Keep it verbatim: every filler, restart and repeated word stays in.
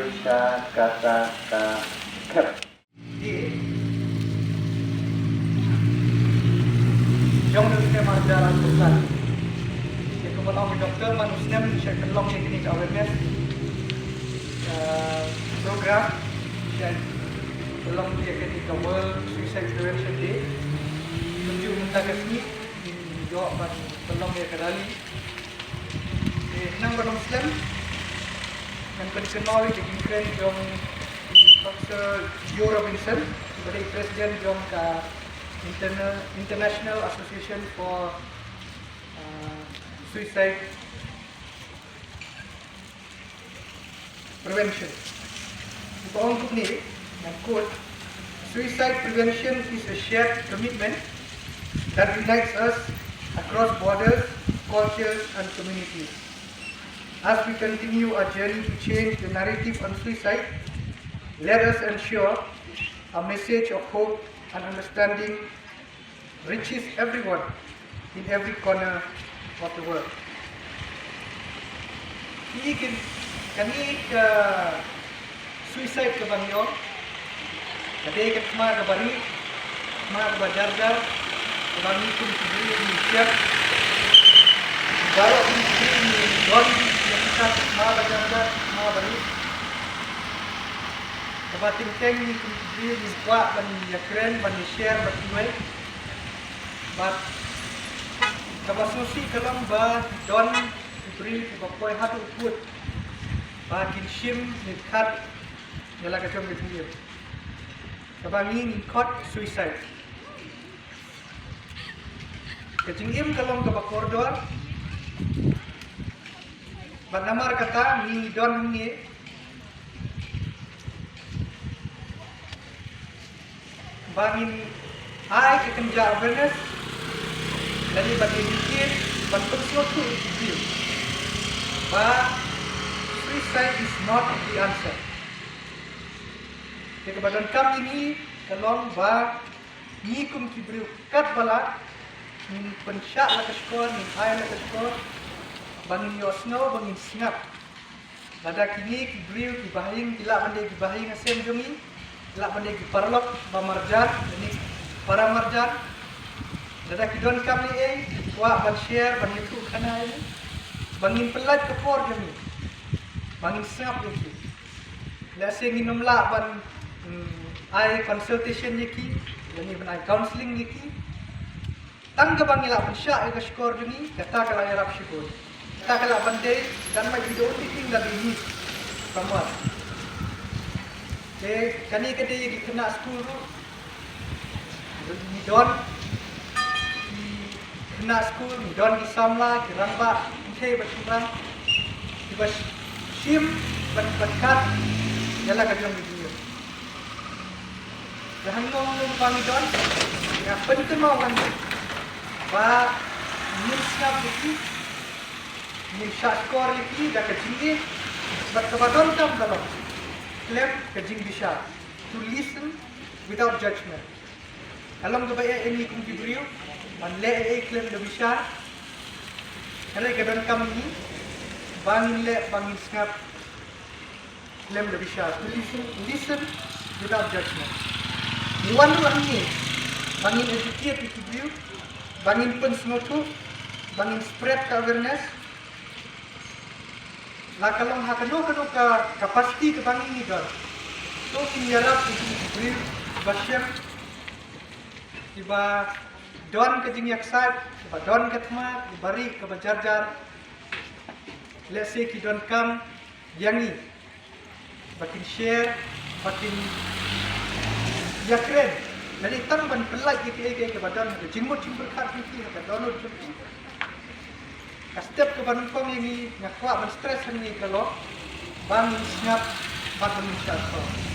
Parisha kata ka khep. Jong u snem arhajar arphew san. Ïa kaba long u doctor man u snem sha ka long ïa kane ka awareness, uh, program, sha ka long ïa kane ka World Suicide Prevention Day. Kumjuh mynta ka sngi, ïoh ban pynlong ïa ka rally. Te khnang ba long slem, ngan pynkynmaw ïa ka jingkren jong i Doctor Joe Robinson, iba dei president jong ka Interna-, International Association for, uh, Suicide Prevention. Iba ong kumne, ngan quote, "Suicide prevention is a shared commitment that unites us across borders, cultures, and communities. As we continue our journey to change the narrative on suicide, let us ensure a message of hope and understanding reaches everyone in every corner of the world." Ki kin, kane ka suicide kaba ngi ong, ka dei ka thma kaba ri, thma kaba jar jar, kaba ngi kum ki briew ngi shem. Baroh kum ki briew ngi don ïa kata ka thma ba jar jar, thma ba ri. Kaba teng teng ngi kum ki briew ngi kwah ban ïakren, ban ïashare bad kiwei. Bad kaba sngewsih ka long ba don ki briew kiba poi haduh kut ba kin shim ne khat ïa la ka jong ka jingim, kaba ngi ngin khot suicide. Ka jingim ka long kaba kordor. Bad namar kata ngi don hangne ba ngin ai ka kynja awareness, lane ba ngin ïa ban pynsngewthuh ïa ki briew ba suicide is not the answer. Te kaba donkam ïa ngi ka long ba ngi kum ki briew katba lah ngin pynshah la ka shkor, ngin ai la ka shkor, ba ngin ïohsngew, ba ngin sngap Lada kine ki briew ki bahaïing ki lah ban dei ki bahaïing hasem jong ngi, ki lah ban dei ki paralok ba marjan, lane para marjan. Lada ki donkam eiei, ki kwah ban share, ban ïathuh khana ïa ngi, ba ngin pyllait ka por jong ngi, ba ngin sngap ïa ki. Lehse ngin ym lah ban, mm, ai consultation ïa ki, lane ban ai counselling ïa ki. Tang kaba ngi lah pynshah ïa ka shkor jong ngi, kata ka lah ïarap shibun. Kata ka lah ban dei, that might be the only thing that we need from us. Te kane ka dei ïa ki khynnah skul ruh. Ngi don ki khynnah skul, ngi don ki samla, ki rangbah kynthei bad shynrang, kiba shim bad, bad kat ïa la ka jong ka jingim. Te hangno hangno ba ngi don, nga pynkynmaw ïa ngi ba ngin sngap ïa ki, ngin shahshkor ïa ki da ka jingïeit bad kaba donkam ka long khlem ka jingbishar, to listen without judgment. Ka long kaba eh ïa ngi kum ki briew ban leh ei ei khlem da bishar. Hynrei ka donkam ïa ngi ba ngin leh, ba ngin sngap khlem da bishar, to listen, listen without judgment. Ngi wan ruh hangne ba ngin educate ïa ki briew, ba ngin pynsngewthuh, ba ngin spread ka awareness. La ka long ha kano kano ka capacity kaba ngi, ngi don, to ngin ïarap ïa ki briew ba shem, kiba don ka jingïaksaid, kiba don ka thma, kiba rieh, kaba jar jar. Lehse ki donkam ïa ngi ba kin share, ba kin ïakren, lane tang ban pyllait ïa kiei kiei kiba don ha ka jingmut jingpyrkhat jong ki, ha ka dohnud jong ki. Ka step kaba nyngkong ïa ngi, nga kwah ban stress hangne ka long ba ngin sngap bad ba ngin shahshkor.